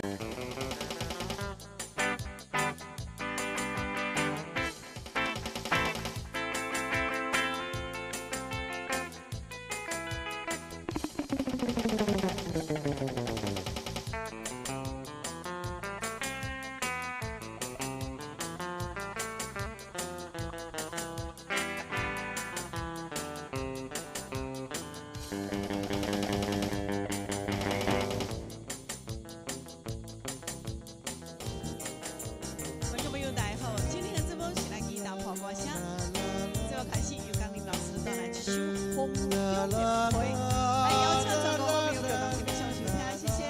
觀眾朋友，大家好！今天的節目是來吉他破歌聲，節目開始由江林老師帶來這首《風中的批》，來邀請全國好朋友共同欣賞收聽，謝謝。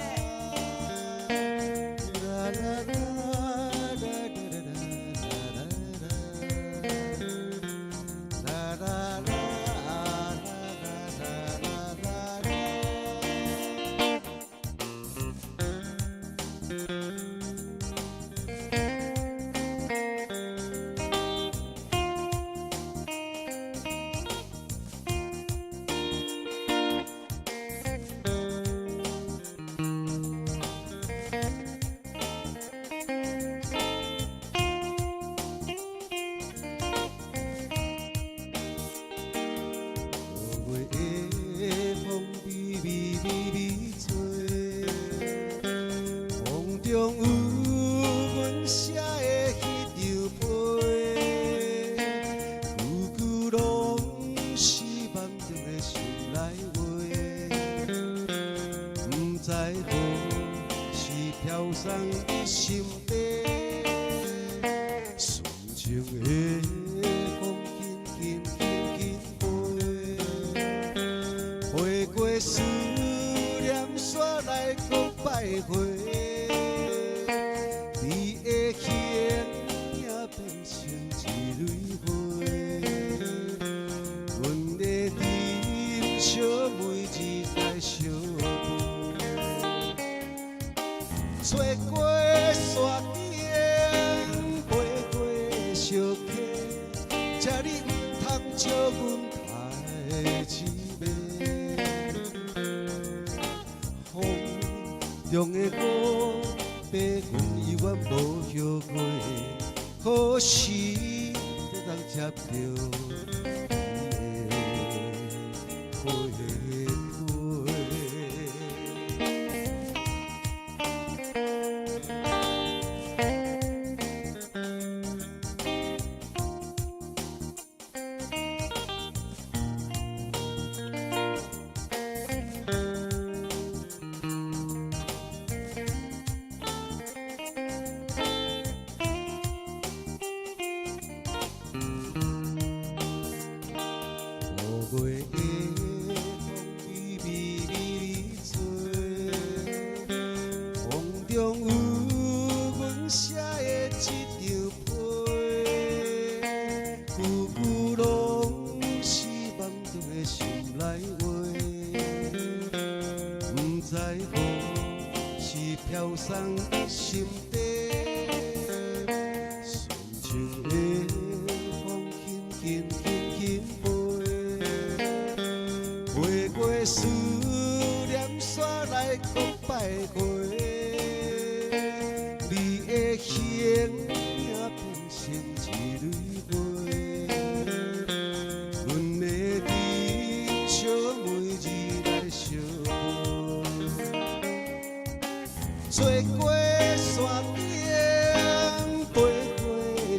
五月的風微微微微吹，風中有阮寫的彼張批，句句攏是夢中的心內話，毋知何時飄送入心底，純情的風輕輕輕輕飛。飛過思念山來閣拜會，你的形影變成一蕊花，阮的珍小妹兒來相陪。吹過山頂，飛過小溪，請你毋通笑阮太痴迷。風中的告白，阮猶原無後悔，何時才通接著你的回批？五月的風微微微微吹，風中有阮寫的這張批，句句攏是夢中的心內話，毋知何時飄送入心底，純情的風輕輕輕輕飛。飛過思念山來閣拜會，你的形影變成一蕊花，阮的珍小妹兒來相陪。吹過山頂，飛過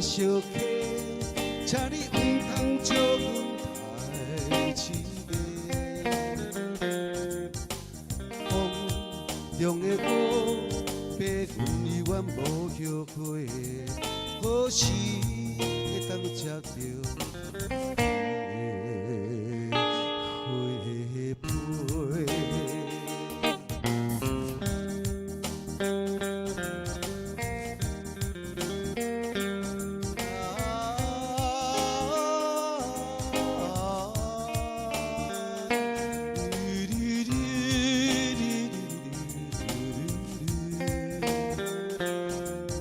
小溪，請你毋通笑阮太痴迷。風中的告白，阮猶原無後悔，何時會當接著你的回批？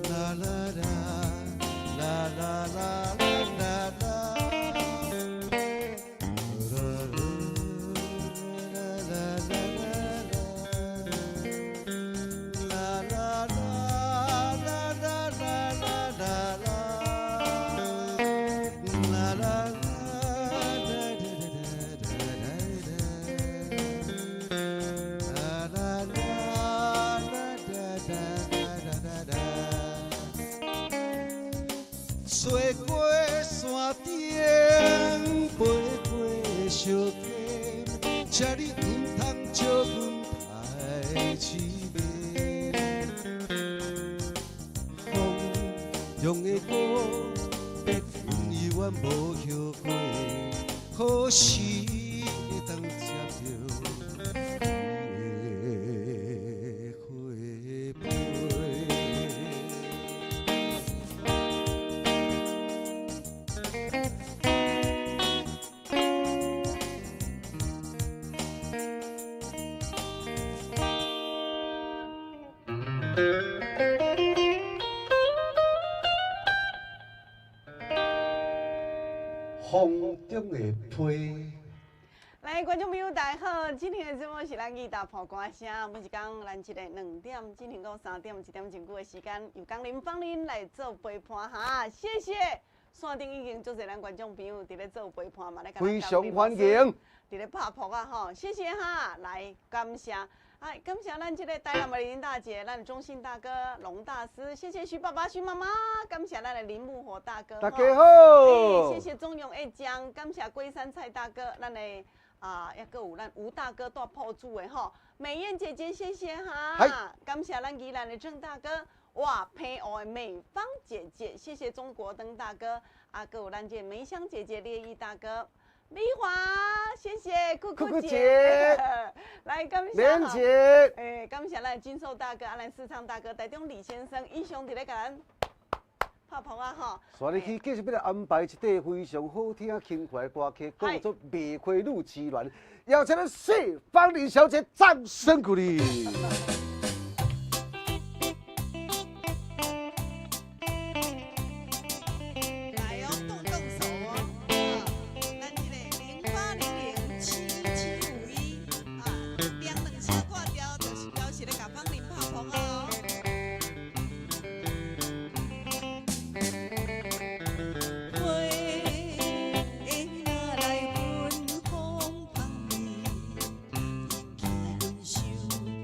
啦啦啦啦啦啦啦啦。啦啦啦。吹過山頂，飛過小溪，請你毋通笑阮太痴迷。風中的告別，阮猶原無後悔，可是會當接著你的花批。風中的批。來，觀眾朋友大家好，今天的節目是咱義大破歌聲，每一工咱這個2點進行到3點，一點鐘久的時間，由江林芳玲來做陪伴哈，謝謝。線頂已經足濟咱觀眾朋友佇咧做陪伴嘛，來非常歡迎。佇咧拍撲啊吼，謝謝哈，來感謝，哎，感謝咱這個台南的林大姐，咱中信大哥龍大師，謝謝徐爸爸、徐媽媽，感謝咱的林木火大哥，大家好，欸，謝謝鍾永一江，感謝龜山蔡大哥，咱的啊，抑閣有咱吳大哥蹛鋪主的吼，美艷姐姐，謝謝哈，感謝咱宜蘭的鄭大哥，哇，平湖的美芳姐姐，謝謝中國燈大哥，啊，閣有咱這梅香姐姐、烈毅大哥。麗華，謝謝酷酷姐，來感謝蓮姐，欸，感謝咱金壽大哥、阿蘭世昌大哥、台中李先生，英雄佇咧共咱拍撲啊吼。煞入去繼續欲來安排一塊非常好聽、輕快的歌曲，叫做《賣花女之戀》，邀請咱謝芳玲小姐掌聲鼓勵。來哦，動動手哦，啊，咱這個08007751啊，兩兩聲掛掉，就是表示咧共芳玲拍撲哦。花若來芬芳芳味，引起阮想著你。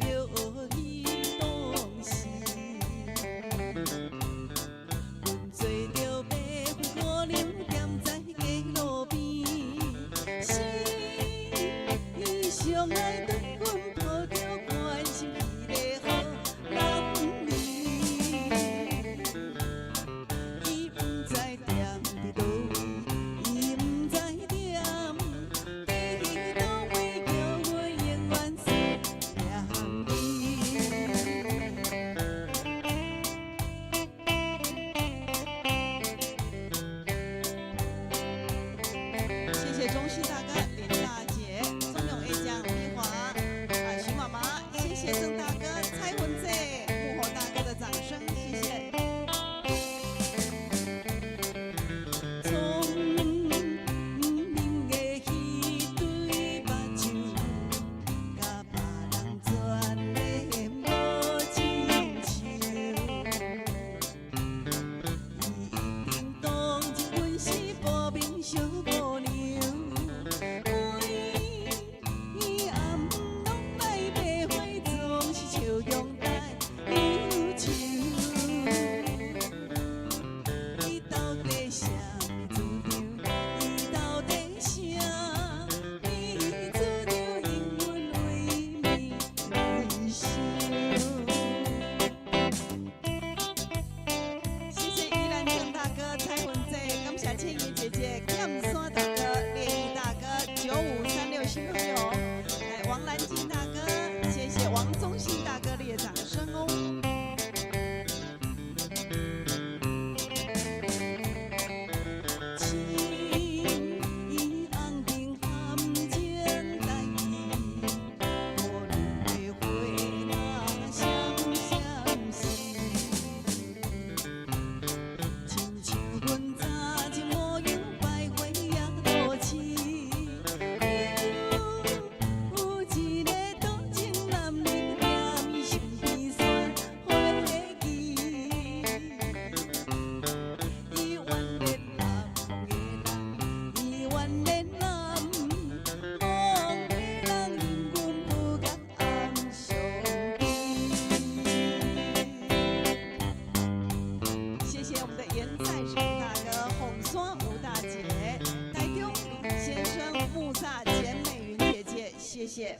謝。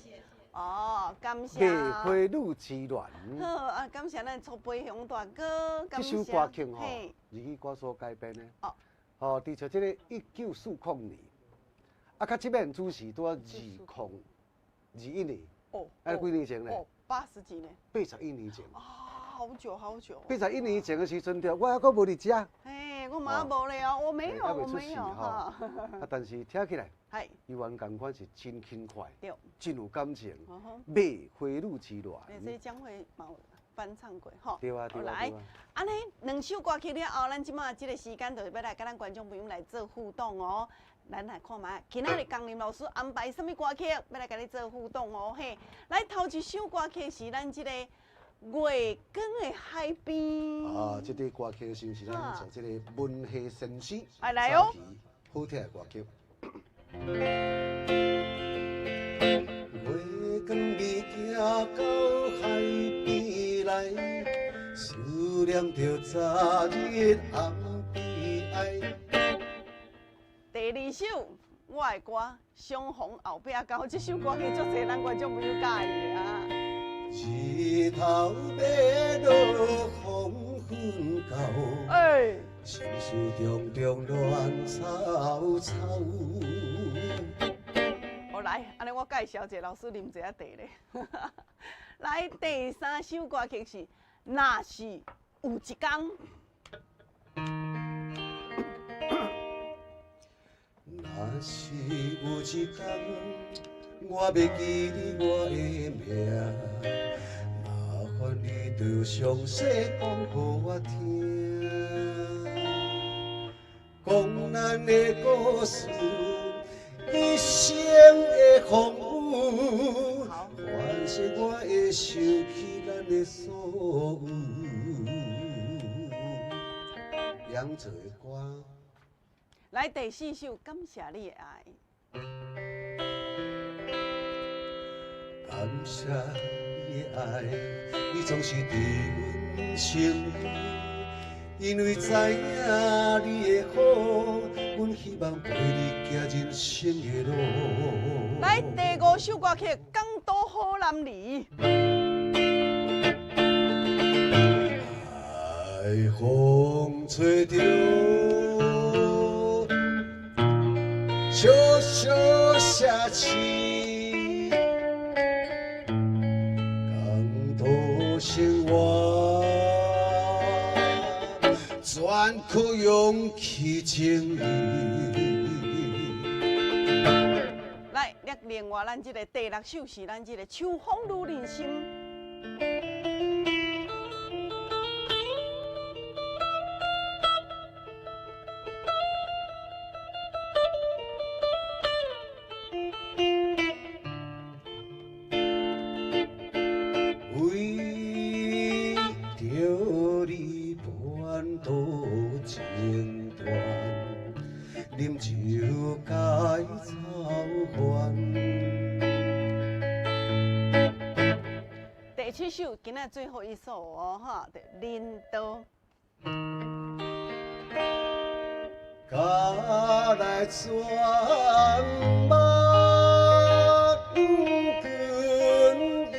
哦，感謝。麥花女之戀。好啊，感謝咱蔡培雄大哥。這首歌曲吼，日語歌所改編的。哦。哦，佇像這个1940年，啊，較這擺主時拄仔2021年。哦。啊，幾年前咧？哦，80幾年。81年前。啊，好久好久。81年前的時陣，著我猶閣無佇遮。嘿，我嘛無咧哦，我沒有，我沒有哈。啊，但是聽起來，係，猶原仝款是真輕快，對，真有感情。麥花女之戀。這江蕙嘛有翻唱過吼。對啊，對啊。來，按呢兩首歌曲了後，咱這馬這個時間就是欲來佮咱觀眾朋友來做互動哦。咱來看覓，今仔日江林老師安排啥物歌曲，欲來共你做互動哦嘿。來頭一首歌曲是咱這個月光的海邊。啊，這塊歌曲是毋是咱做這個文藝先生？來來哦。好聽的歌曲。月光暝行到海邊來，思念著昨日暗悲哀。第二首我的歌《相逢後壁溝》，這首歌曲足濟咱觀眾朋友佮意的啊。日頭欲落黃昏到，欸，心事重重亂糟糟。好來，按呢我介紹一下老師啉一下茶咧。來，第三首歌曲是《若是有一天》。若是有一天，我欲記你我的名，麻煩你著詳細講予我聽，講咱的故事，一生的風雨，凡是我會想起咱的所有。杨子的歌。來第四首，感謝你的愛。感謝你的愛，你總是佇阮身邊，因為知影你的好，阮希望陪你行人生的路。來第五首歌曲《港都好男兒》。海風吹著，小小城市，港都生活，全靠勇氣情誼。來，另外咱這個第六首是咱這個秋風女人心。為著你叛徒情斷，啉酒解愁煩。第七首，今仔最後一首哦，哈，輪渡。甲來轉目光眼開，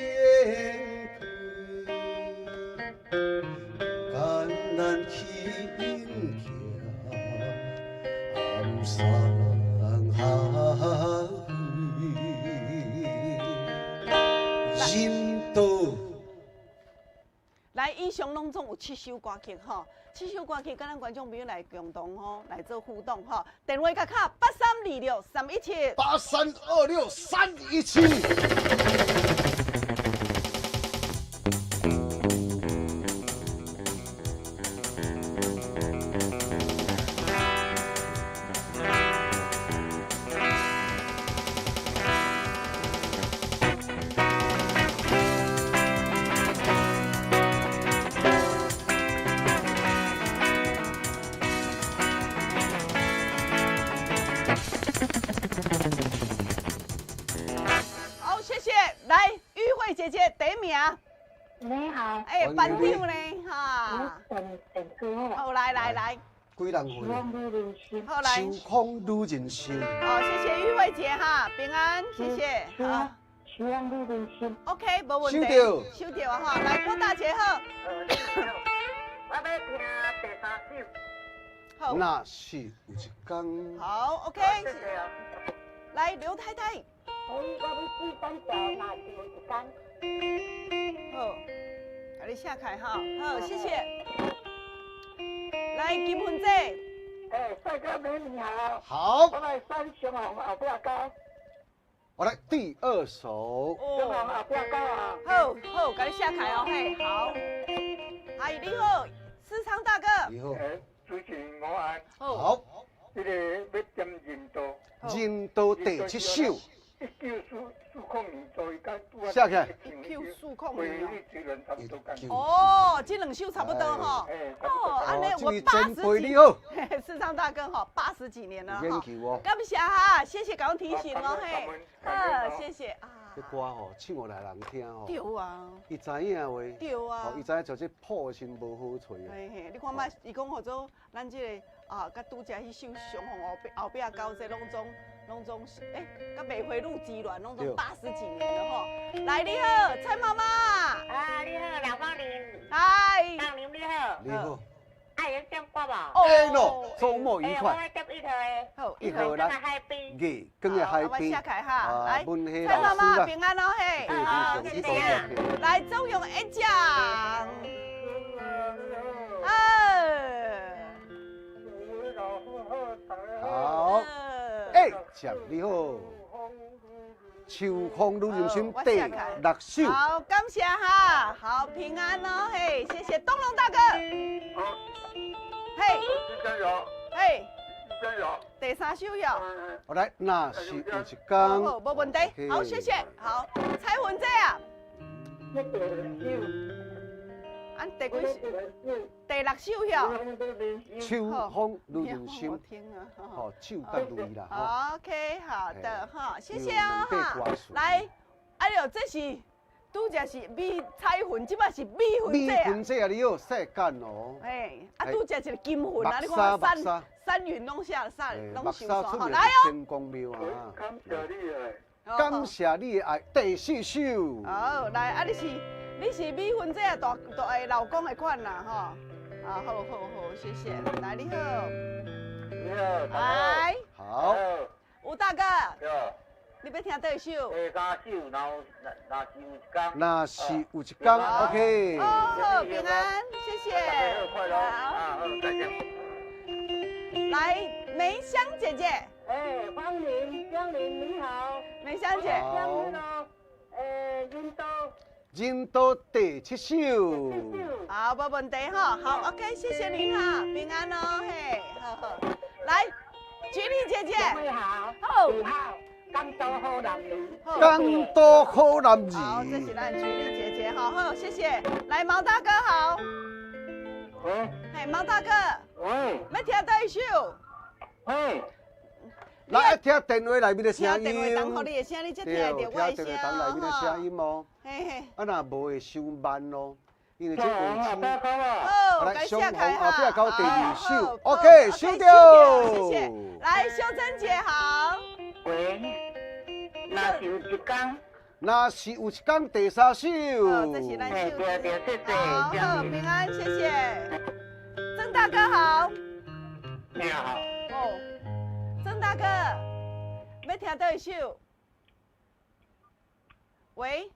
艰難去迎暗送下人道。來，以上攏總有七首歌曲吼，七首歌曲，佮咱觀眾朋友來共同吼來做互動吼。電話卡8326317， 8326317。好，謝謝。來，玉慧姐姐第一名。你好。哎，班長呢？哈。好，來來來。幾人歲？好來。秋風女人心。好，謝謝玉慧姐哈，平安，謝謝。好。秋秋风女人心。 OK，無問題。收到。收到啊哈，來郭大姐好。我欲聽第三首。好。若是有一工。好，OK。謝謝啊。來劉太太。我欲四三條，若是有一工。好，共你寫開哈，好，謝謝。來金芬姐。哎，帥哥美女好。好。我來選相逢後壁溝。我來第二首。相逢後壁溝啊。好好，共你寫開哦，嘿，好。阿姨你好，市場大哥。你好。主持人午安。好。這個欲點人道。人道第七首。1940年做伊甲寫起來。1940年。哦，這兩首差不多哈。哦，按呢我八十幾。市場大哥哈，80幾年了哈。感謝哈，謝謝共提醒哦嘿。好，謝謝啊。這歌吼，唱予來人聽吼。對啊。伊知影話。對啊。伊知影就這譜是無好揣的。嘿嘿，你看覓，伊講號做咱這個啊，佮拄才彼首相逢後壁後壁溝這攏總。攏總是欸，佮美回路之戀，攏總80幾年了吼。來，你好，蔡媽媽。啊，你好，梁芳玲。嗨。芳玲你好。你好。愛會點歌無？會咯，週末愉快。我欲點一號的。好，一號來。海邊。月光的海邊。我寫開哈，來，蔡媽媽平安哦嘿。好，謝謝。來，周勇一獎。好。哎，講你好，秋風女人心第六首。好，感謝哈，好平安哦，嘿，謝謝東龍大哥。好，嘿，加油，嘿，加油。第三首喲。好來，若是有一工。好，無問題。好，謝謝。好，彩雲姐啊。按第幾首？第六首喲。秋風女人心。好，手甲淚啦。 OK，好的哈，謝謝哦哈。來，哎喲，這是拄才是美彩雲，這擺是美雲姐啊。美雲姐啊，你好，世間哦。哎，啊，拄才一個金雲啊，你看山山雲攏寫山攏收煞吼，來哦。天公廟啊。感謝你的愛。感謝你的愛，第四首。好，來，啊，你是。你是美芬姐大大的老公的款啦，吼！啊，好好好，謝謝。來，你好。你好。來。好。吳大哥。你欲聽佗一首？第三首，若是有一工。若是有一工，OK。哦，好，平安，謝謝。好，快樂。好，再見。來，梅香姐姐。哎，芳玲，香玲你好。梅香姐。香玲哦，哎，印度。人道第七首。好，無問題哈，好，OK，謝謝您哈，平安哦，嘿，好好，來，菊麗姐姐，好，好，好，港都好男兒，港都好男兒，好，這是咱菊麗姐姐，好好，謝謝，來，毛大哥好，喂，嘿，毛大哥，喂，欲聽佗一首？喂。來，聽電話內面的聲音。聽電話筒予你的聲，你才聽得著我的聲。聽電話筒內面的聲音哦。嘿嘿。啊，若無會傷慢咯，因為這位置。好，來，相逢後壁溝第二首。OK，收到。謝謝。來，秀珍姐好。喂，若是有一工。若是有一工第三首。好，這是咱秀珍。謝謝。好，平安，謝謝。曾大哥好。你好。哦。曾大哥，欲聽佗一首？喂，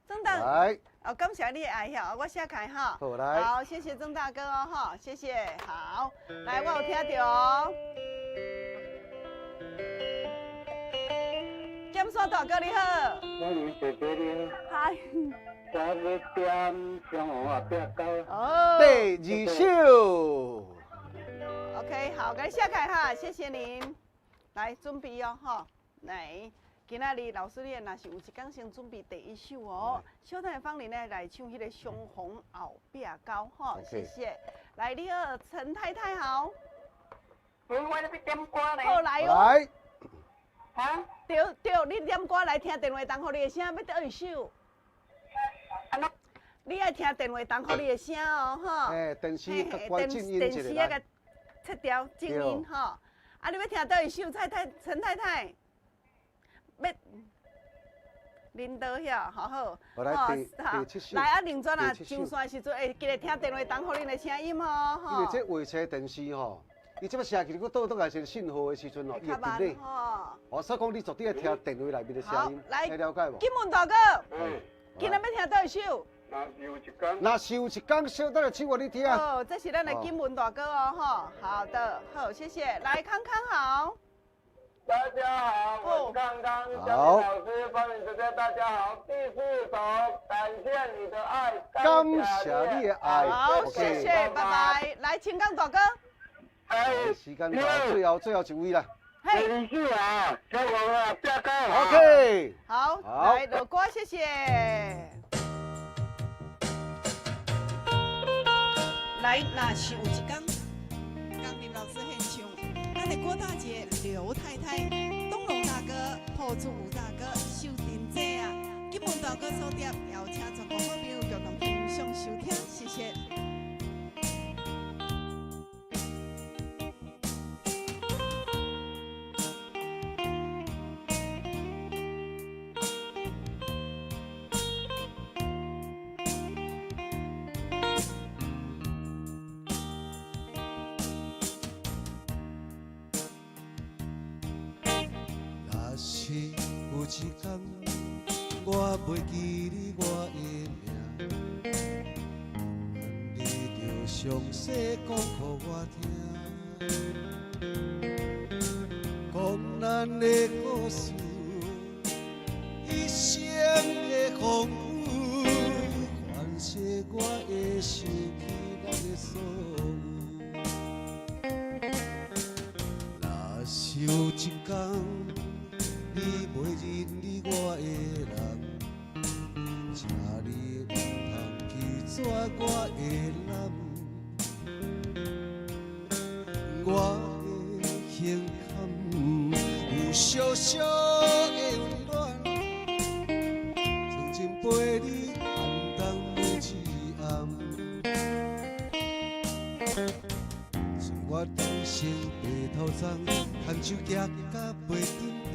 曾大，來，哦，感謝你的愛哈，我寫開哈。好來，好，謝謝曾大哥哦哈，謝謝，好，來，我有聽著哦。劍山大哥你好。美女姐姐你好。嗨。我欲點相逢後壁溝。哦。第二首。 OK，好，共你寫開哈，謝謝您。來，準備哦，哈，來，今仔日老師你若是有一工先準備第一首哦。小等下芳玲呢來唱彼個相逢後壁溝，哈，謝謝。來，你好，陳太太好。我欲點歌咧。好來哦。來。哈？對對，你點歌來聽電話筒予你的聲，欲佗一首？你愛聽電話筒予你的聲哦，哈。欸，電視關靜音一下。切掉靜音吼，啊！你欲聽佗一首？蔡太陳太太，欲林德遐，好好。好，來第七首。來啊，林專啊，上線時陣會記得聽電話筒予恁的聲音哦。因為這衛星電視吼，伊這擺聲起，閣倒轉來是信號的時陣哦，伊會直咧。哦，所以講你絕對愛聽電話內面的聲音，來了解無？金文大哥，今仔欲聽佗一首？若是有一工，若是有一工，小等下唱予你聽。哦，這是咱的金文大哥哦，吼，好的，好，謝謝。來，康康好。大家好，我是康康，小李老師，芳玲姐姐，大家好。第四首，感謝你的愛，感謝你的愛。好，謝謝，拜拜。來，青剛大哥。哎，時間到，最後最後一位啦。嘿，林秀啊，小王啊，大哥好。 OK。好，來，老歌，謝謝。來，若是有一工，江林老師獻唱，咱的郭大姐、劉太太、東龍大哥、破主吳大哥、秀珍姐啊，金門大哥所點，邀請全國好朋友共同欣賞收聽，謝謝。若是有一天，我袂記你我的名，你就詳細講予我聽，講咱的故事，一生的風雨，凡事我會失去咱的所有。若是有一天，你袂認你我的人，請你毋通拒絕我的揽。我的胸坎有小小的溫暖，曾經陪你寒冬每一暗。歲月人生白頭鬃，牽手行甲袂振動。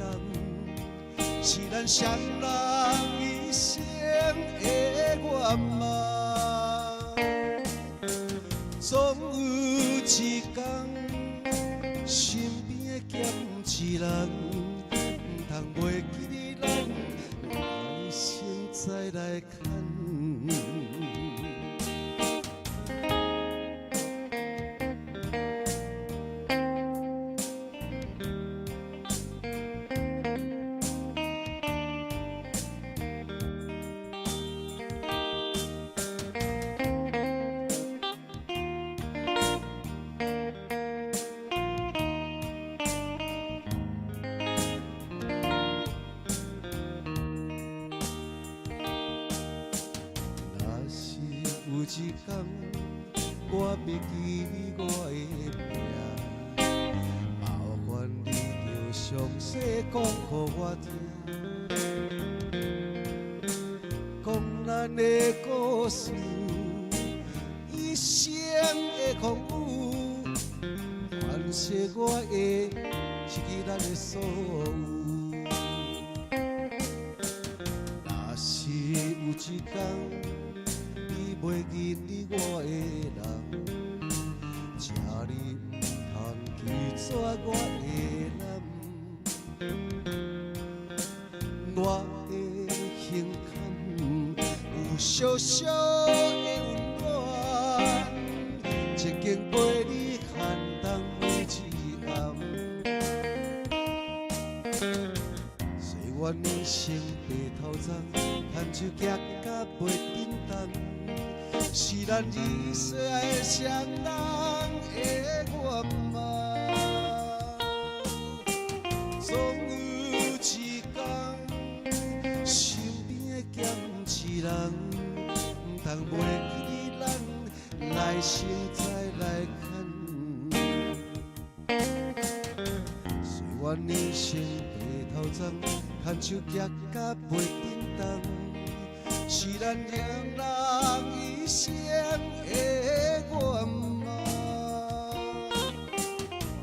是咱雙人一生的願望。總有一天，身邊的減一人，毋通袂記得咱來生再來牽。若是有一天，我袂記你我的名，麻煩你著詳細講予我聽，講咱的故事，一生的風雨，凡事我會失去咱的所有。若是有一天，你袂認你我的人，請你毋通拒絕我的揽。我的胸坎有小小的溫暖，曾經陪你寒冬每一暗。歲月年生白頭鬃，牽手行甲袂振動，是咱一生雙人的願望。總有一天，身邊的減一人，毋通袂記得咱來生再來牽。歲月年生白頭鬃，牽手行甲袂振動，是咱兩人一生的願望。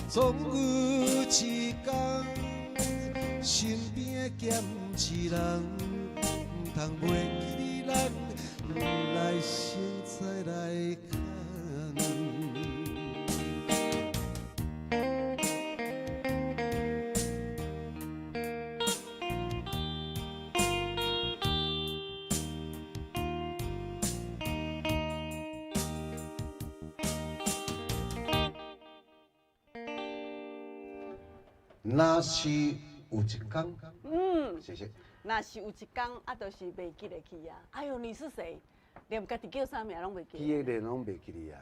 總有一天，身邊的減一人，毋空袂记你人，来生再来牵。若是有一天，谢谢。若是有一天，啊，就是袂记得去啊。哎哟，你是谁？连家己叫啥名拢袂记。记忆力拢袂记得啊。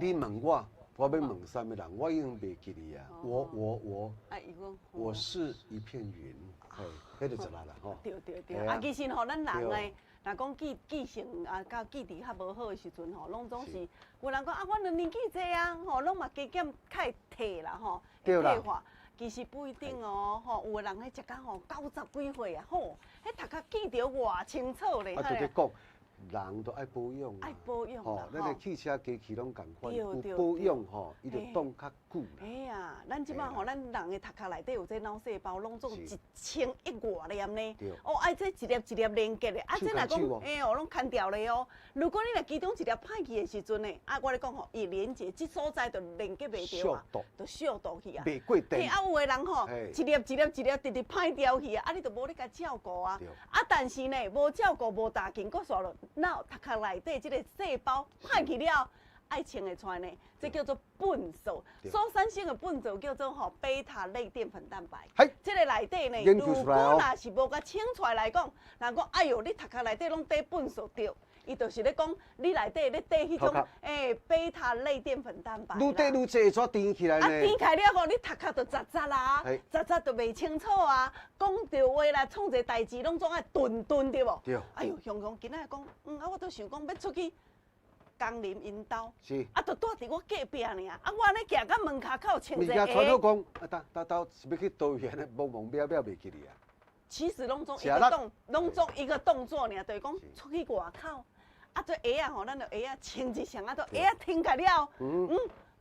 你问我，我欲问啥物人，我已经袂记得啊。我，我是一片云，嘿，彼就一啦啦吼。对对对，啊，其实吼，咱人的，若讲记记性啊，佮记忆较无好的时阵吼，拢总是有人讲啊，我年纪济啊，吼，拢嘛加减较会退啦吼，会退化。其实不一定哦，吼，有的人彼食到吼90几岁啊，吼，彼头壳记著偌清楚咧。啊，就咧讲，人都爱保养，爱保养吼，咱的汽车机器拢仝款，有保养吼，伊就挡较久啦。哎呀，咱这摆吼，咱人的头壳内底有这脑细胞，拢总1000亿外粒呢。哦，爱这一粒一粒连结的，啊，这若讲，哎哟，拢牵掉咧哦。如果你若其中一粒歹去的时阵呢，啊，我咧讲吼，伊连结这所在就连结袂著啊，就烧毒去啊。袂过电。啊，有的人吼，一粒一粒一粒直直歹掉去啊，啊，你就无咧共照顾啊。啊，但是呢，无照顾无打紧，阁煞落脑头壳内底这个细胞歹去了，爱清会出来呢，这叫做笨素。所产生的笨素叫做吼贝塔类淀粉蛋白。这个内底呢，如果若是无共清出来来讲，人讲哎哟，你头壳内底拢缀笨素对。伊就是咧讲，你内底咧缀彼种贝塔类淀粉蛋白。愈缀愈济，会怎甜起来呢？啊，甜起来了后，你头壳就杂杂啦，杂杂就袂清楚啊。讲著话啦，创一个代志，拢总爱顿顿对无？对。哎哟，雄雄今仔讲，啊，我都想讲欲出去工人𪜶兜，是。啊，就蹛伫我隔壁尔，啊，我按呢行到门跤口，穿一个。物件传好讲，啊，兜兜兜是欲去佗位按呢，懵懵渺渺袂记哩啊。其实拢总一个动，拢总一个动作尔，就是讲出去外口。啊，这鞋仔吼，咱就鞋仔穿一双啊，都鞋仔停开了，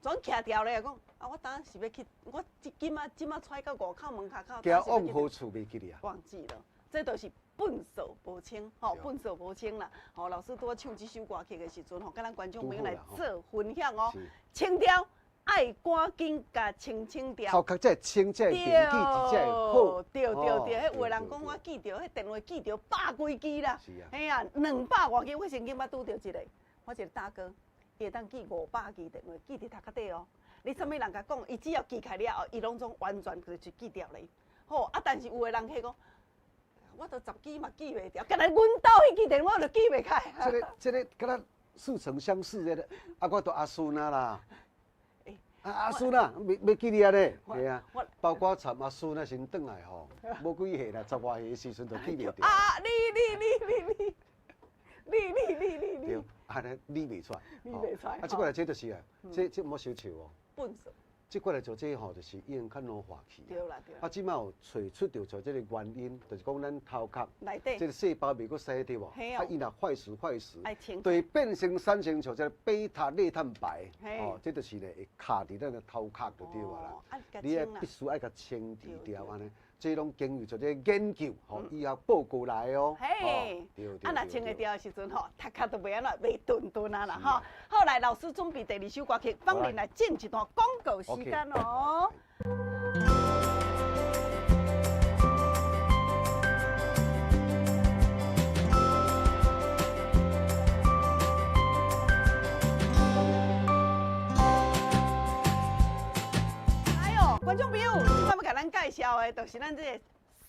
全徛掉咧。讲啊，我当时欲去，我这马这马揣到外口门跤口。行往何处袂记哩啊？忘记了，这就是笨手无清，吼，笨手无清啦。吼，老师拄仔唱这首歌曲的时阵，吼，佮咱观众朋友来做分享哦。清掉，爱赶紧共清清掉。头壳才会清，才会记忆才会好。对对对，彼有的人讲我记著，彼电话记著百几支啦。是啊。嘿啊，200外支，我曾经捌拄著一个，我一个大哥，伊会当记500支电话，记伫头壳底哦。你啥物人共讲，伊只要记开了后，伊拢总完全就是记掉咧。好啊，但是有的人彼讲，我都10支嘛记袂牢，干焦阮兜彼支电话我就记袂开。这个敢若似曾相识的，啊，我都阿孙啊啦。啊，阿孙啊，袂记你啊咧，系啊，包括参阿孙啊先转来吼，无几岁啦，10外岁的时阵就记袂著。啊，你你你你你你你你你，对，按呢理袂出来，理袂出来。啊，这过来这就是啊，这莫相笑哦。笨手。这过来做这吼，就是已经较老化去。对啦对。啊，这马有揣出著做这个原因，就是讲咱头壳内底这个细胞袂阁生对无？啊，伊若坏死坏死，对，变成产生像这个贝塔类蛋白，哦，这就是咧会卡伫咱的头壳就对啊啦。你爱必须爱共清除掉按呢，这拢经由做这个研究，吼，医学报告来哦。嘿，啊，若清会掉的时阵吼，头壳就袂按怎袂钝钝啊啦吼。好来，老师准备第二首歌曲，放恁来进一段广告时间哦。哎哟，观众朋友，这摆欲共咱介绍的，就是咱这个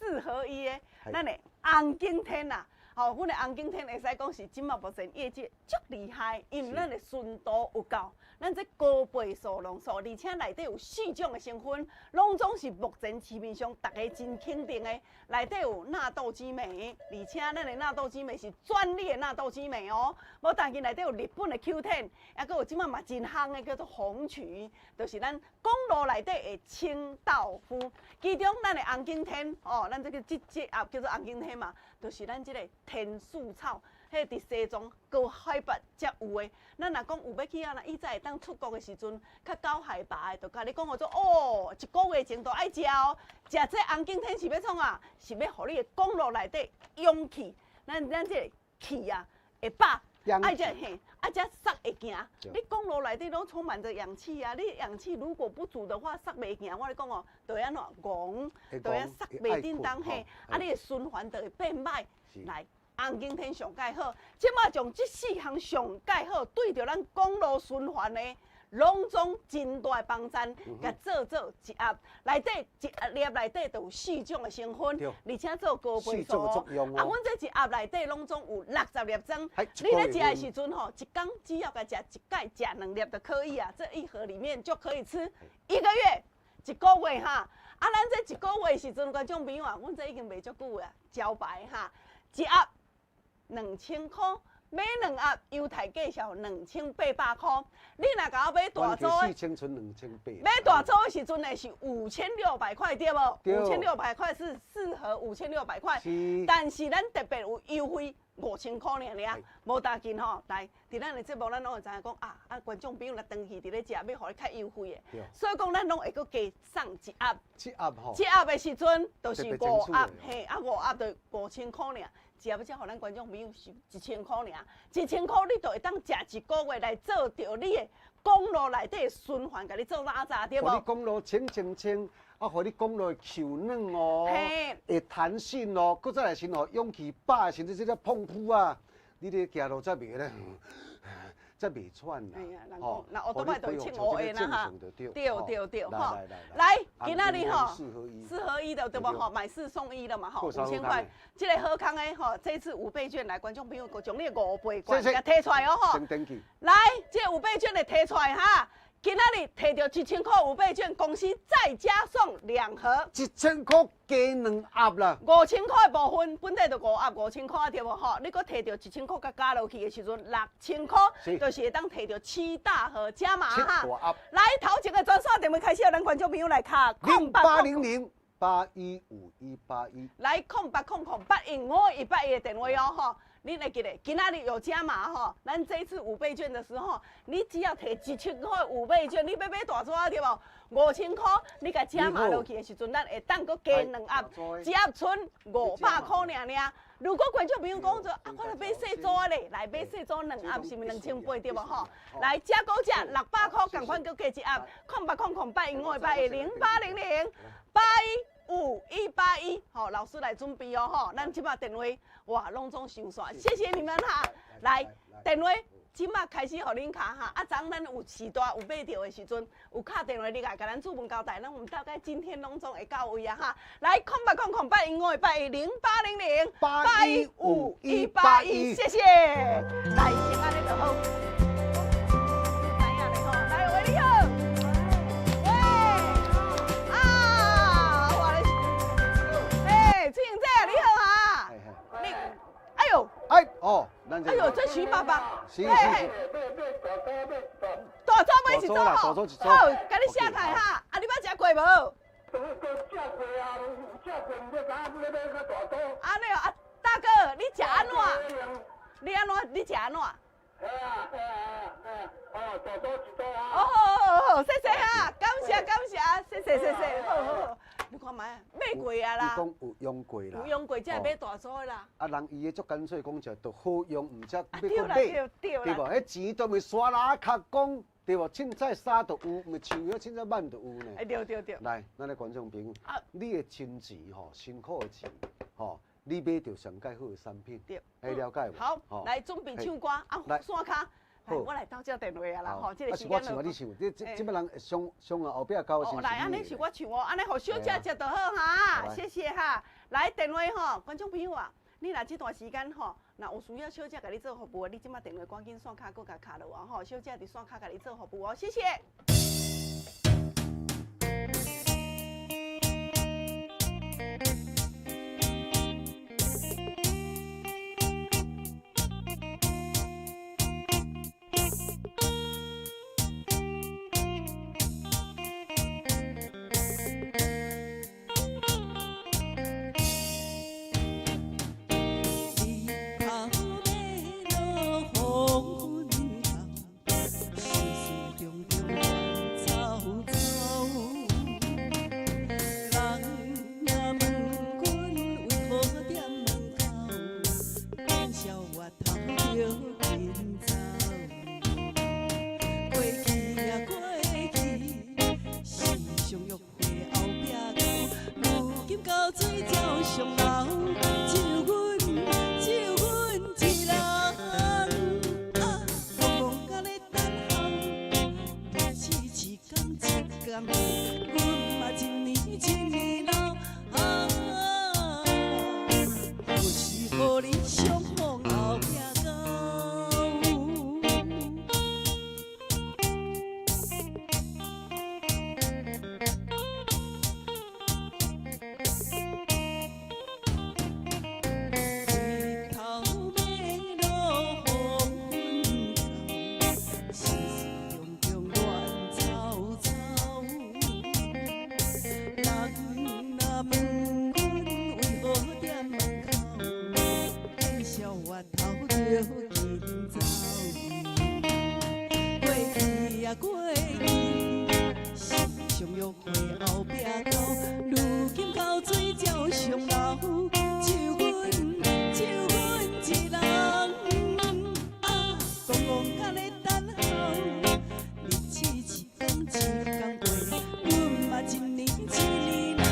4合1的，咱的红景天啦。吼，阮的红景天会使讲是这马目前业界足厉害，因为咱的纯度有够，咱这高倍数浓缩，而且内底有4种的成分，拢总是目前市面上大家真肯定的。内底有纳豆激酶，而且咱的纳豆激酶是专利的纳豆激酶哦。无但是内底有日本的 Q10，抑阁有这马嘛真夯的叫做红曲，就是咱公路内底的清道夫。其中咱的红景天哦，咱这个这这啊叫做红景天嘛，就是咱这个天树草，彼伫西藏高海拔才有的。咱若讲有欲去啊，若以前会当出国的时阵，较高海拔的，就共你讲号做哦，一个月前就爱食哦。食这红景天是欲创啊？是欲予你的公路内底勇气，咱這個氣啊會飽。愛這嘿，啊這捒會行。你公路內底攏充滿著氧氣啊！你氧氣如果不足的話，捒袂行。我咧講哦，就會按怎戇，就會捒袂振動嘿。啊，你的循環就會變歹。來，紅景天上蓋好，這馬將這四項上蓋好，對著咱公路循環的。攏總真大的幫贊，共做做一盒，內底一粒內底就有四種的成分，而且做高倍數哦。啊，阮這一盒內底攏總有60粒裝，你咧食的時陣吼，一工只要共食一擺，食兩粒就可以啊。這一盒裡面就可以吃一個月，一個月哈。啊，咱這一個月的時陣，觀眾朋友啊，阮這已經賣足久啊，招牌哈，一盒2000箍。買兩盒優待價數2800箍，你若共我買大組的， 4000賰2800。買大組的時陣呢是5600塊，對無？5600塊是四盒5600塊，但是咱特別有優惠5000箍爾爾，無打緊吼。來，佇咱的節目，咱攏會知影講啊啊，觀眾朋友若長期佇咧食，欲予你較優惠的，所以講咱攏會閣加送一盒。一盒吼。一盒的時陣就是五盒，嘿，啊五盒就5000箍爾。一盒才予咱觀眾朋友是1000箍爾，1000箍你就會當食一個月來做著你的公路內底的循環，共你做拉雜對無？予你公路清清清，啊，予你公路會軟哦，會彈性哦，閣再來是吼氧氣飽的時陣，這個碰撲啊，你咧行路才袂咧。才袂喘啦，吼，那烏多擺就會穿烏的啦哈，對對對，吼，來，今仔日吼，四合一的對無吼，買四送一的嘛吼，5000塊，這個好康的吼，這次五倍券來，觀眾朋友，將你的五倍券共提出來哦吼，來，這個五倍券的提出來哈。今仔日提著1000箍五倍券，公司再加送兩盒。1000箍加兩盒啦。5000箍的部分本底就五盒5000箍對無吼？你閣提著1000箍佮加落去的時陣，6000箍就是會當提著七大盒加碼哈。來，頭前的專線電話開始，咱觀眾朋友來敲0800815181。來0800815181的電話哦吼。你會記得，今仔日有加碼吼，咱這次五倍券的時候，你只要提1000塊五倍券，你欲買大組對無？5000箍，你共加碼落去的時陣，咱會當閣加兩盒，一盒賰500箍爾爾。如果觀眾朋友講說，啊，我來買細組咧，來買細組兩盒是毋是2800對無吼？來，加購價600箍，仝款閣加一盒，080008158108，好，老師來準備哦吼，咱這擺電話哇，攏總收煞，謝謝你們哈。來，電話這擺開始予恁敲哈，啊，昨咱有時段有買著的時陣，有敲電話你來共咱主問交代，咱們大概今天攏總會到位啊哈。來，080081581080081581，謝謝。來，先按呢就好。來，喂，你好。喂，啊，我咧，欸，翠英姐你好啊。你，哎呦，哎，哦，哎呦，這徐爸爸，是是是，大組買一組吼，好，共你寫開哈，啊，你捌食過無？按呢啊，大哥，你食按怎？你按怎？你食按怎？哦，好好好，謝謝哈，感謝感謝，謝謝謝謝，好好好。你看覓啊，買過啊啦。伊講有用過啦。有用過才會買大組的啦。啊，人伊的足乾脆講食，就好用，毋才欲閣買，對無？彼錢都袂刷啦，較講，對無？凊彩衫都有，毋是樹葉凊彩挽都有呢。欸，對對對。來，咱的觀眾朋友，你的親錢吼，辛苦的錢吼，你買著上蓋好的產品，會了解無？好，來準備唱歌啊，線跤。好，我來鬥這電話啊啦，吼，這個時間啊是我唱啊，你唱，你這這擺人上上後壁交的。哦，來，按呢是我唱哦，按呢予小姐接就好哈，謝謝哈。來電話吼，觀眾朋友啊，你若這段時間吼，若有需要小姐共你做服務，你這擺電話趕緊線跤閣共敲落啊吼，小姐佇線跤共你做服務哦，謝謝。日頭欲落黃昏到，時時中中。工过，阮嘛一年一年老。啊，何时予你相逢后壁到？日头欲落黄昏到，世事重重乱糟糟。人若问阮为何踮门口，见笑越头就紧走。过去啊过去，是相约会后壁到，如今口水照常流，就阮就阮一人，啊，戆戆甲咧等候，日子一天一天过，阮嘛一年一年老，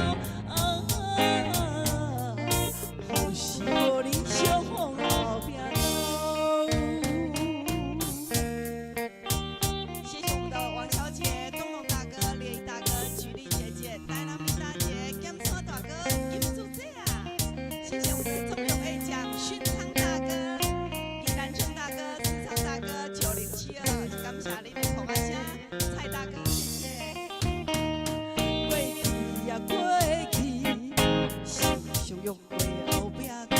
啊，何时予你相逢后壁到？谢谢我们的王小姐、东龙大哥、连大哥、举例姐姐、台南米大姐、金山大哥、金柱姐啊！谢谢我们的中永 A 奖、勋昌大哥、宜兰郑大哥、四昌大哥、9072，感谢你的捧啊声，蔡大哥，谢谢。过去啊过去，是相约会后壁到，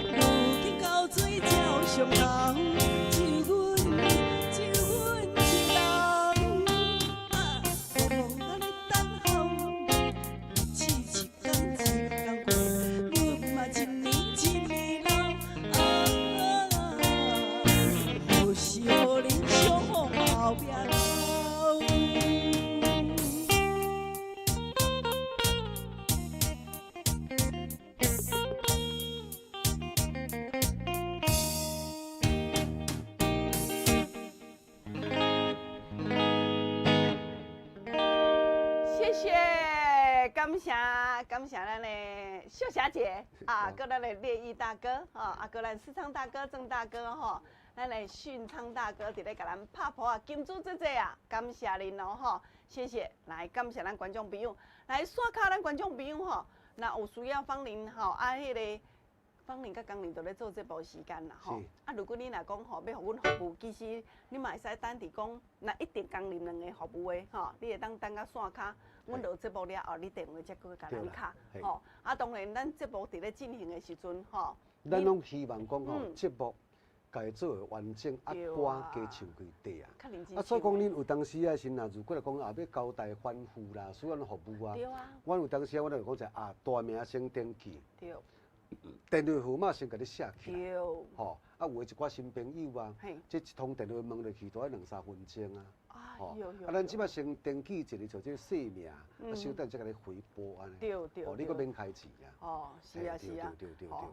如今口水照常流，就阮就阮一人，啊，戆戆甲咧等候，日子一天一天过，阮嘛一年一年老，啊，何时予你相逢后壁到？谢谢，感谢感谢咱的秀霞姐啊，阁咱的烈毅大哥吼，啊，阁咱世昌大哥、郑大哥吼，咱的训昌大哥伫咧共咱拍噗啊，金主姐姐啊，感谢恁哦吼，谢谢，来感谢咱观众朋友，来刷卡咱观众朋友吼，若有需要芳玲吼啊，彼个芳玲佮江玲都咧做节目时间啦吼。啊，如果你若讲吼欲予阮服务，其实你嘛会使等伫讲，若一定江玲两个服务的吼，你会当等甲线跤，阮落节目了后，你电话才阁共咱敲吼。啊，当然咱节目伫咧进行的时阵吼，咱拢希望讲吼，节目共伊做会完整，啊歌加唱几块啊。啊，所以讲恁有当时啊时若如果来讲啊欲交代吩咐啦，需要服务啊，阮有当时啊，阮就讲者啊，大名先登记。电话号码先共你写起来，吼，啊，有的一寡新朋友啊，这一通电话问落去都爱两三分钟啊，吼，啊，咱这摆先登记一个就这个姓名，啊，稍等才共你回拨按呢，哦，你阁免开钱啊，哦，是啊是啊，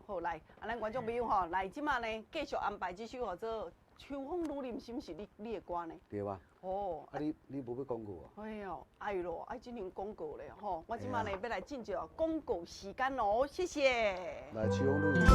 好来，啊，咱观众朋友吼，来这摆呢，继续安排这首号做《秋风愈入心》是你的歌呢，对吧？哦，啊你无欲广告哦？哎哟，爱咯，爱进行广告咧吼！我这摆呢欲来进入广告时间咯，谢谢。来，秋风愈入心。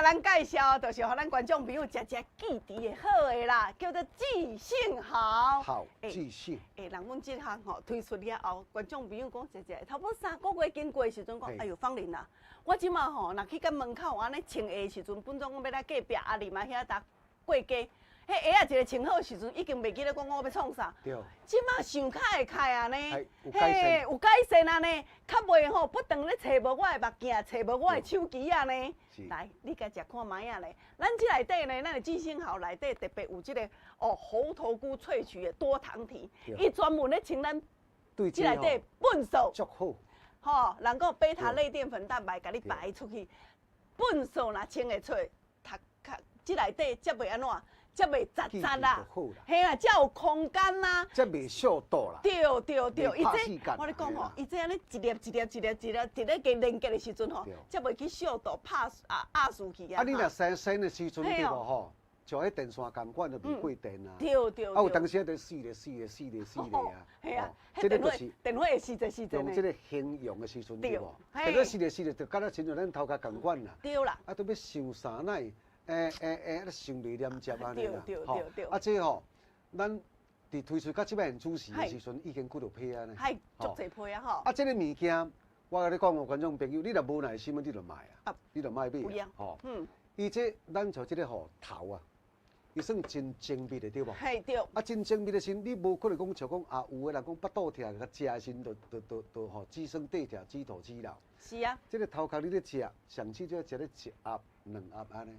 咱介绍，就是予咱观众朋友食食记忆的好的啦，叫做记性好。好，记性。欸，人阮这项吼推出了后，观众朋友讲食食，差不多3个月经过的时阵，讲哎哟，芳玲啊，我这马吼，若去到门口按呢穿鞋的时阵，本总讲欲来隔壁阿姨嘛遐搭过街。彼鞋仔一个穿好时阵，已经袂记得讲我欲创啥。对。这马想较会开啊呢，嘿，有改善啊呢，较袂吼不断咧揣无我的目镜，揣无我的手机啊呢。来，你共食看觅仔咧。咱这内底呢，咱的记性好内底特别有这个哦猴头菇萃取的多糖体，伊专门咧清咱这内底粪扫。足好。吼，人讲贝塔类淀粉蛋白，共你排出去，粪扫若清会出，读较这内底才袂按怎。才袂杂杂啦，嘿啦，才有空间啦，才袂小肚啦。对对对，伊这我咧讲吼，伊这按呢一粒一粒一粒一粒，伫咧加连结的时阵吼，才袂去小肚拍啊压输去啊。啊，你若生生的时阵对无吼，像彼电线仝款就袂过电啊。对对。啊，有当时啊，就死咧死咧死咧死咧啊。系啊，这个就是电火会死者死者用这个形容的时阵对无？电火死咧死咧，就敢若亲像咱头壳仝款啦。对啦。啊，都欲想啥奈？欸欸欸，想袂连接按呢啦。对对对。啊，这吼，咱伫推出较这摆主持的时阵，已经几落批啊呢。系，足济批啊吼。啊，这个物件，我共你讲哦，观众朋友，你若无耐心，你就莫啊，你就莫买啊，吼。伊这咱像这个吼头啊，伊算真精密的对无？嘿对。啊，真精密的时，你无可能讲像讲啊，有的人讲腹肚疼，共食的时阵就就就就吼，鸡生地疼，鸡头鸡脑。是啊。这个头壳你咧食，上少少食咧一盒、两盒按呢。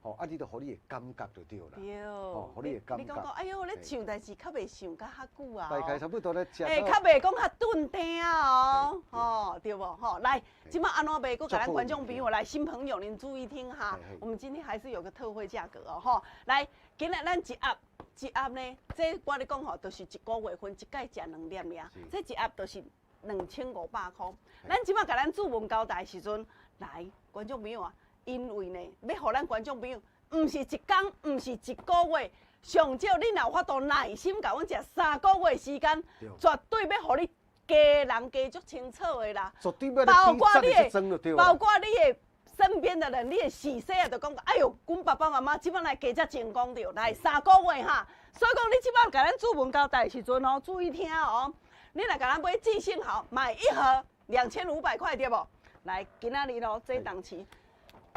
吼，啊，你就予你会感觉就对啦。对。吼，予你会感觉。你讲讲，哎哟，咧唱代志较袂想较较久啊。大概差不多咧食。欸，较袂讲较顿定哦，吼，对无？吼，来，这摆按怎卖？阁共咱观众朋友来，新朋友您注意听哈。我们今天还是有个特惠价格哦，吼。来，今日咱一盒一盒呢，这我咧讲吼，就是一个月份一摆食两粒尔，这一盒就是2500箍。咱这摆共咱主文交代的时阵，来，观众朋友啊。因为呢，欲予咱观众朋友，毋是一工，毋是一个月，上少你若有法度耐心共阮食三个月时间，绝对欲予你家人加足清楚的啦。绝对欲包括你的，包括你的身边的人，你的序细啊，就讲，哎哟，阮爸爸妈妈这摆来加遮成功著，来三个月哈。所以讲，你这摆共咱主文交代的时阵哦，注意听哦。你若共咱买记性好，买一盒2500块对无？来，今仔日咯，这档期。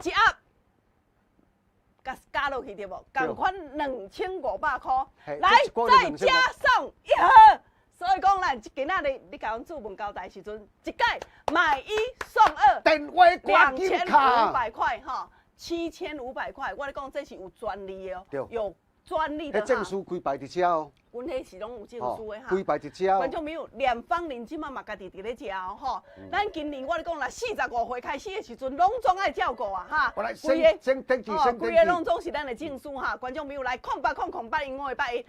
一盒，共加落去对无？仝款2500箍，来再加送一盒。所以讲，咱今仔日你共阮主文交代时阵，一盖买一送二，电话2500块哈，7500块。我咧讲这是有专利的哦，有专利的。彼证书规排伫遮哦。阮彼是拢有证书的哈。规排伫遮。观众朋友，连芳玲这摆嘛家己伫咧食哦吼。咱今年我咧讲啦，45岁开始的时阵，拢总爱照顾啊哈。规个，先登记，先规个拢总是咱的证书哈。观众朋友来，08008158100800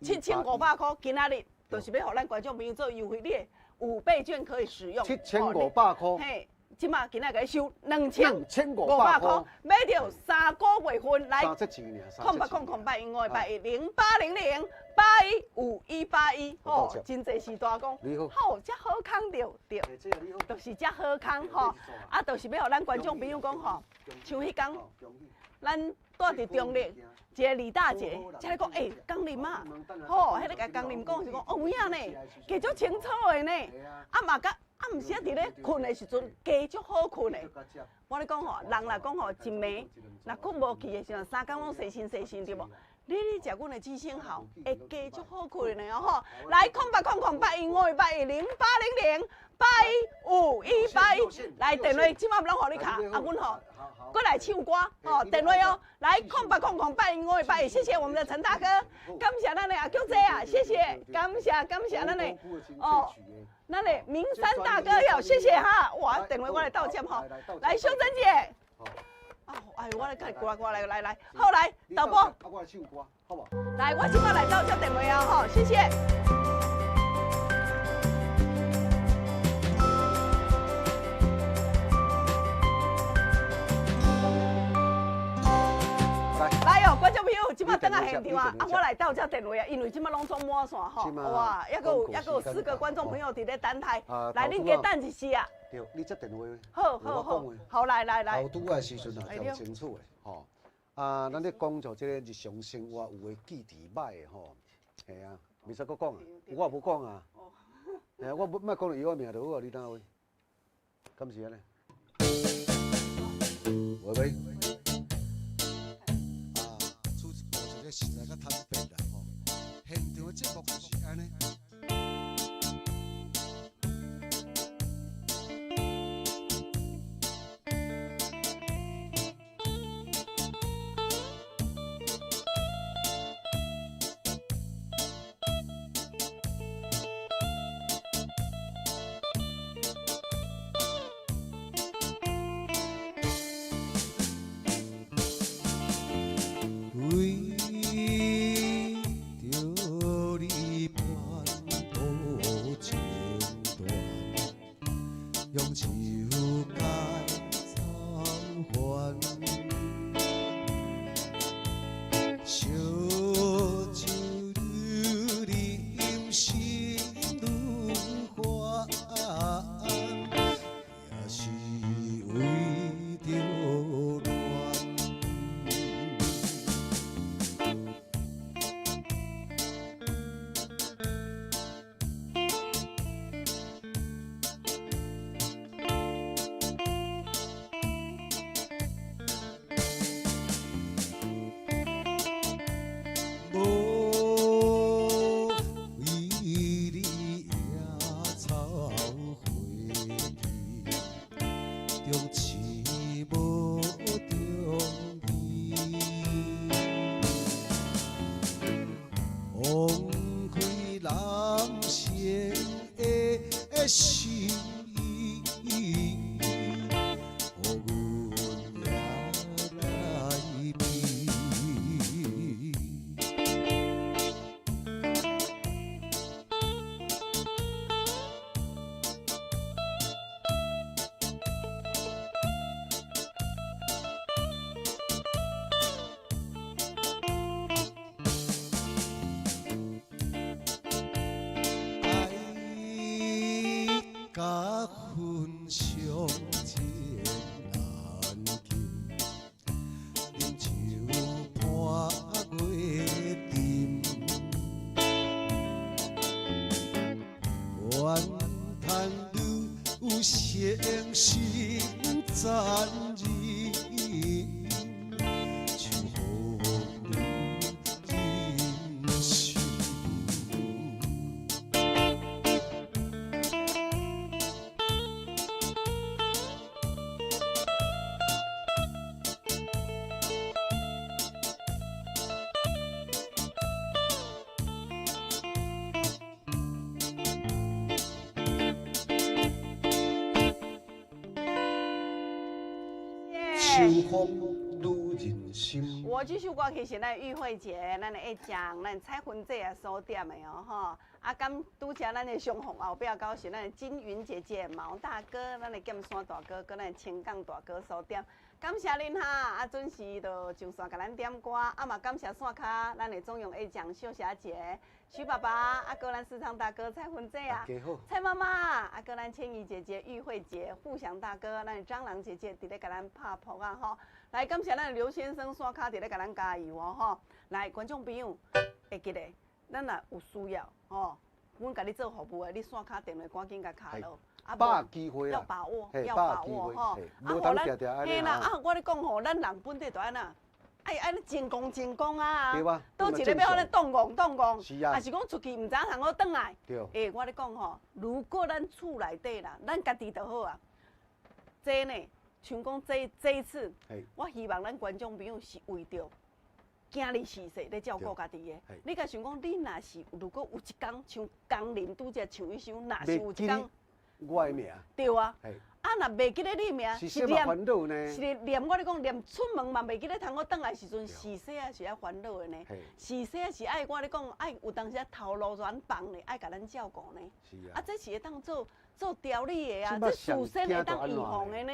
7500块，今仔日就是欲予咱观众朋友做优惠，你的五倍券可以使用。7500块。嘿。这马今仔共你收2500块，买著三个月份来，08008158108008015181，吼，真济时大讲，好，遮好康著对，就是遮好康吼，啊，就是欲予咱观众朋友讲吼，像彼工，咱住伫中坜，一个李大姐，才咧讲，欸，江林啊，吼，彼个共江林讲是讲，哦，有影呢，加足清楚的呢，啊嘛佮。啊，毋是啊，伫咧睏的时阵，加足好睏的。我咧讲吼，人若讲吼，一暝若睏无去的时阵，三工拢洗身洗身对无？你咧食阮的记性好，会加足好睏的哦吼。来，08008158108008015181，来电话，这摆拢予你敲，啊，阮吼，阁来唱歌吼，电话哦，来0800815810，谢谢我们的陈大哥，感谢咱的阿菊姐啊，谢谢，感谢感谢咱的哦。咱的明山大哥哟，谢谢哈！哇，电话我来倒接吼，来秀珍姐，哦，哎，我来看歌歌来来来，好来，导播，我来唱歌，好无？来，我这摆来倒接电话啊，吼，谢谢。来哦，观众朋友，这摆转来现场啊，啊，我来斗这电话啊，因为这摆拢总满线吼，哇，犹阁有犹阁有四个观众朋友伫咧等待，来，恁加等一时啊。对，你接电话。好好好，好来来来。头拄仔时阵啊，调清楚的吼，啊，咱咧讲就这个日常生活有的记忆歹的吼，系啊，袂使阁讲啊，我也无讲啊，嘿啊，我无莫讲伊我名就好啊，你等下，敢是按呢？喂喂。实在较坦白啦吼，现场的节目就是按呢。用手解草还，仙的心意，予阮也来比。爱甲分相情难禁，饮酒伴月沉。怨叹女性心残忍，秋风女人心。秋风女人心。我这首歌其实咱玉慧姐、咱的爱将、咱彩云姐也所点的哦，吼。啊，咁拄才咱的相逢后壁到是咱的金云姐姐、毛大哥、咱的剑山大哥、佮咱的青港大哥所点。感谢恁哈，啊准时就上线共咱点歌，啊嘛感谢线跤咱的中永爱将秀霞姐、徐爸爸，啊阁咱市场大哥蔡芬姐啊，蔡妈妈，啊阁咱千怡姐姐、玉慧姐、富祥大哥，咱的蟑螂姐姐伫咧共咱拍扑啊吼。来感谢咱的刘先生线跤伫咧共咱加油哦吼。来，观众朋友会记得，咱若有需要吼，阮共你做服务的，你线跤电话赶紧共敲落。啊，把握机会要把握，要把握吼。啊，予咱，嘿啦，啊，我咧讲吼，咱人本底就按怎，爱按呢进攻进攻啊。对啊。佗一个欲按呢挡戆挡戆。是啊。抑是讲出去毋知影通好转来。对。欸，我咧讲吼，如果咱厝内底啦，咱家己就好啊。这呢，像讲这这一次，我希望咱观众朋友是为著囝儿辞细咧照顾家己的。你共想讲，你若是如果有一工像工人拄才唱彼首，若是有一工。我的名。对啊。啊，若袂记得你名，是连烦恼呢？是连我咧讲，连出门嘛袂记得通好转来时阵，是啥啊是爱烦恼的呢？是啥是爱我咧讲，爱有当时啊头路软放咧，爱共咱照顾呢？是啊。啊，这是会当做做调理的啊，这事先会当预防的呢。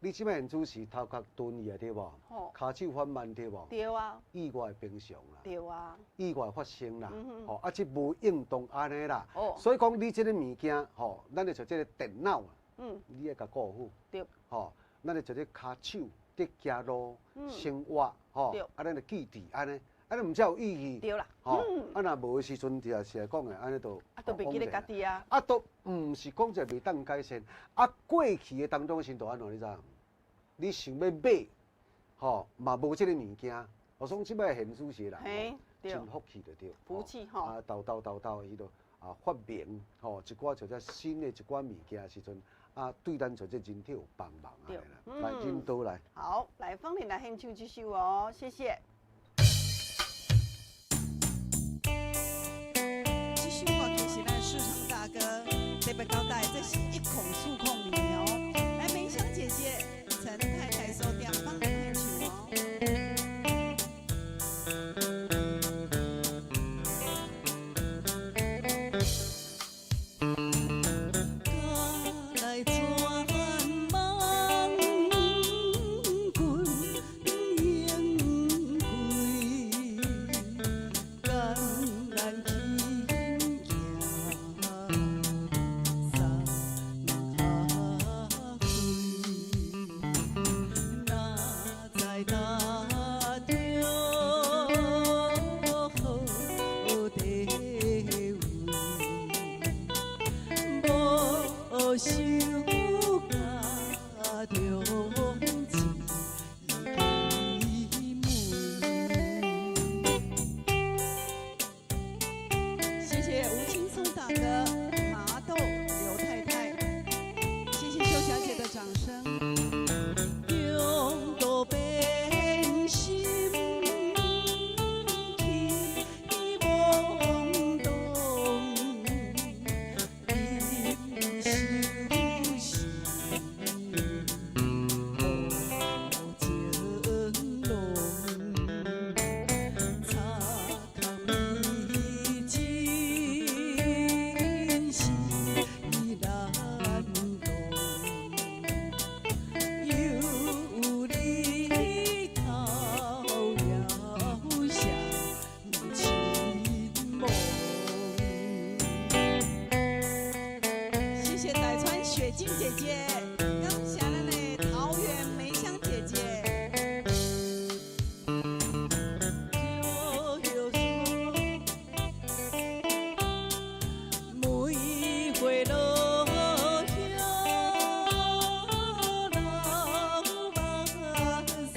你这摆主持头壳钝去啊，对无？跤手缓慢对无？对啊。意外平常啦。对啊。意外发生啦，吼啊，这无应当按呢啦。所以讲，你这个物件，吼，咱咧像这个电脑啊，你爱共顾好。吼，咱咧像这跤手伫行路、生活，吼，啊，咱就记住按呢，按呢毋才有意义。对啦。吼，啊，若无的时阵，就是来讲的，按呢就。啊，都袂记得家己啊。啊，都毋是讲这袂当改善，啊，过去的当中时就按怎你知？你想欲买，吼嘛无这个物件。我讲这摆现主时人，真福气就对。福气吼。啊，沓沓沓沓，彼落啊发明吼一寡像这新的一寡物件的时阵，啊对咱像这人体有帮忙啊。来，引导来。好，来芳玲来献唱这首哦，谢谢。这首歌其实咱市场大哥特别交代，这是1040年哦。来，梅香姐姐。陈太太所点芳玲献唱哦。来全网军荣贵，艰难去行，三谢谢吴青松大哥、麻豆刘太太，谢谢秀小姐的掌声。中途变心去懵懂，靜姐姐，感謝咱的桃園梅香姐姐。梅花落叶流目屎，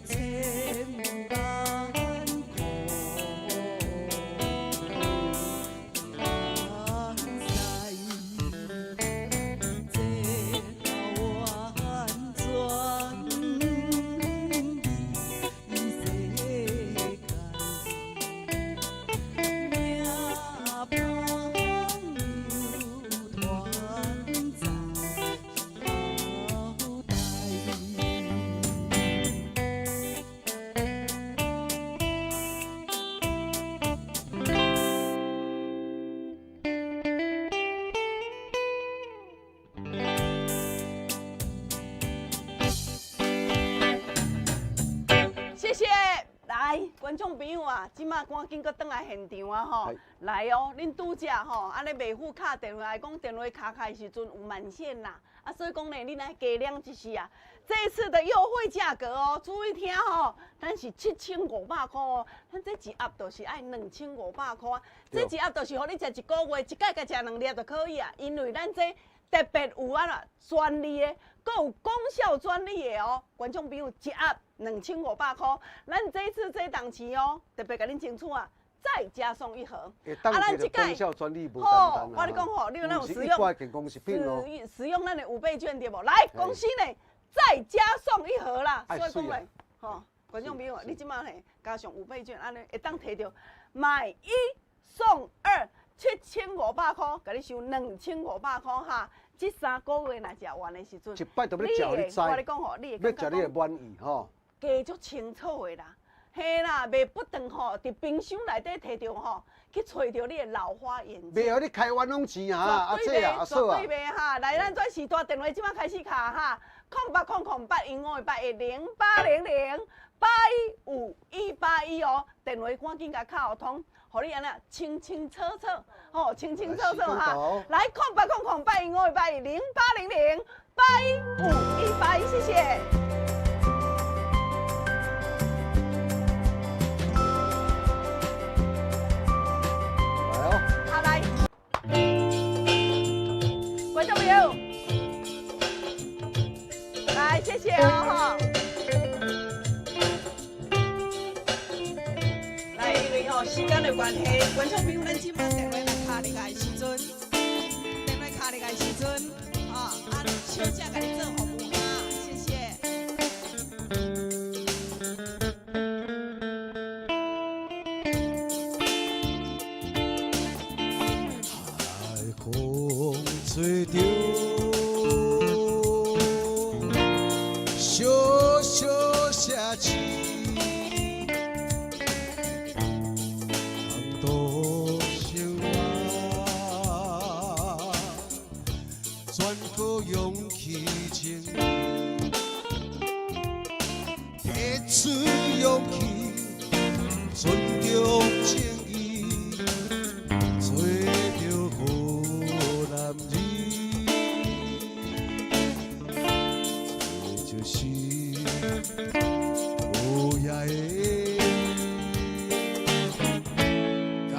千万苦难这完全异世界。命歹又团在后代。謝謝。來，觀眾朋友啊，這馬趕緊閣轉來現場啊吼！來哦，恁拄才吼，按呢袂赴敲電話來講，電話敲開的時陣有滿線啦，啊，所以講呢，恁愛加量一時啊。這一次的優惠價格哦，注意聽吼，咱是7500箍哦，咱這一盒就是愛2500箍啊。這一盒就是予你食一個月，一擺共食兩粒就可以啊。因為咱這特別有啊啦專利的，閣有功效專利的哦。觀眾朋友，一盒2500箍，咱這次這檔期哦，特別共恁爭取啊，再加送一盒。啊，咱這功效專利無簡單啊。我跟你講吼，你有那種使用使用咱的五倍券對無？來，公司呢再加送一盒啦。所以講咧，吼，觀眾朋友，你這馬嘿加上五倍券，按呢會當提著買一送二，7500箍，共你收2500箍哈。這3個月若食完的時陣，一擺就欲食予你知，我跟你講吼，你會欲食你會滿意吼。加足清楚的啦，嘿啦，袂不斷吼，佇冰箱內底提著吼，去揣著你的老花眼鏡。袂予你開冤枉錢啊！阿姐啊，阿嫂啊。絕對袂哈！來，咱轉時段電話這馬開始敲哈，0800 0815 810800 815181哦，電話趕緊共敲通，予你按呢清清楚楚，吼，清清楚楚哈。來，0800 0815 8100 815181，謝謝。來哦。好來，觀眾朋友，來，謝謝哦哈。來，因為吼時間的關係，觀眾朋友，咱這馬電話來敲入來的時陣，電話敲入來的時陣，吼，啊，小姐共你做服務哈，謝謝。海風吹著，小小城市，空度生活，全靠勇氣情義，提出勇氣，尊重正義。做著好男兒，這就是無影的港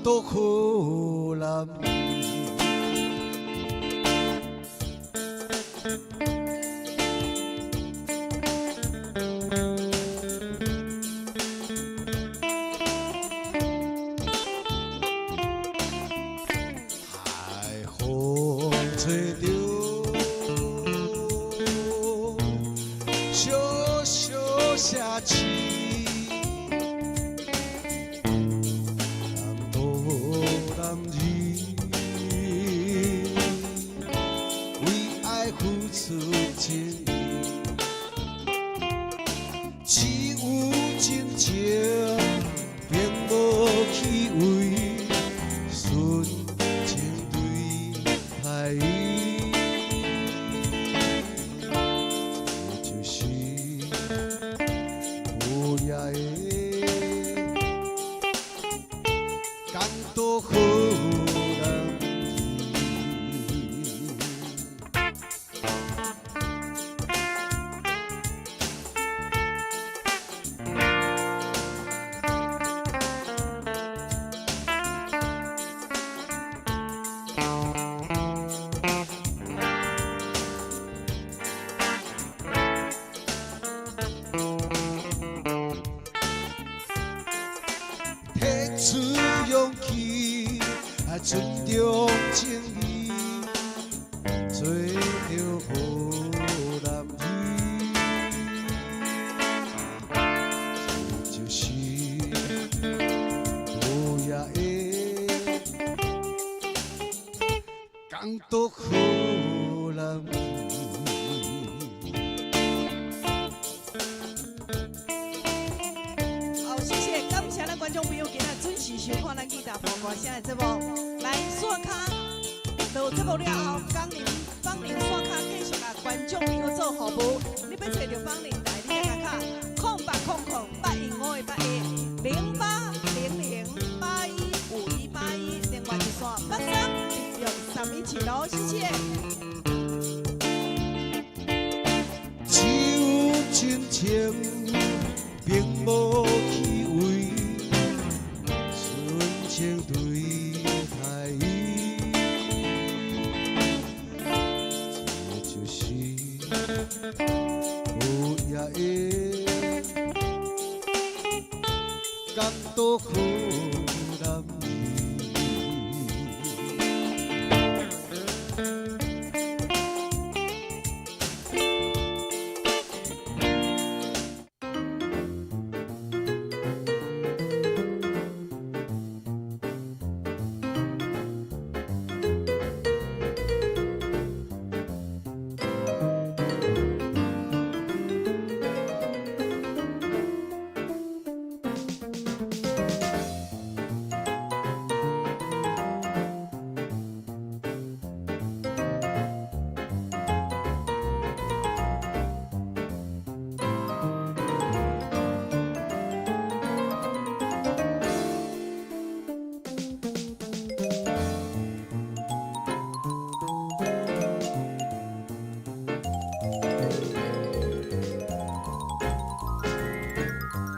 都好男兒。海風吹著，小小城市，港都男兒，為愛付出情意，只有真情，並無虛偽，純情對待伊，這就是無影的港都好男兒。尊重情义，做著好男兒。這就是無影的港獨好男兒。好，謝謝，感謝咱觀眾朋友今仔準時收看咱吉他播歌聲的節目。來，線跤落節目了後，江寧、方寧線跤繼續共觀眾朋友做服務。你欲揣著方寧來，你才共敲0800-815-810800-815181，另外一線8326-317囉，謝謝。只有真情，並無虛偽，純情對待伊，這就是無影的港獨好。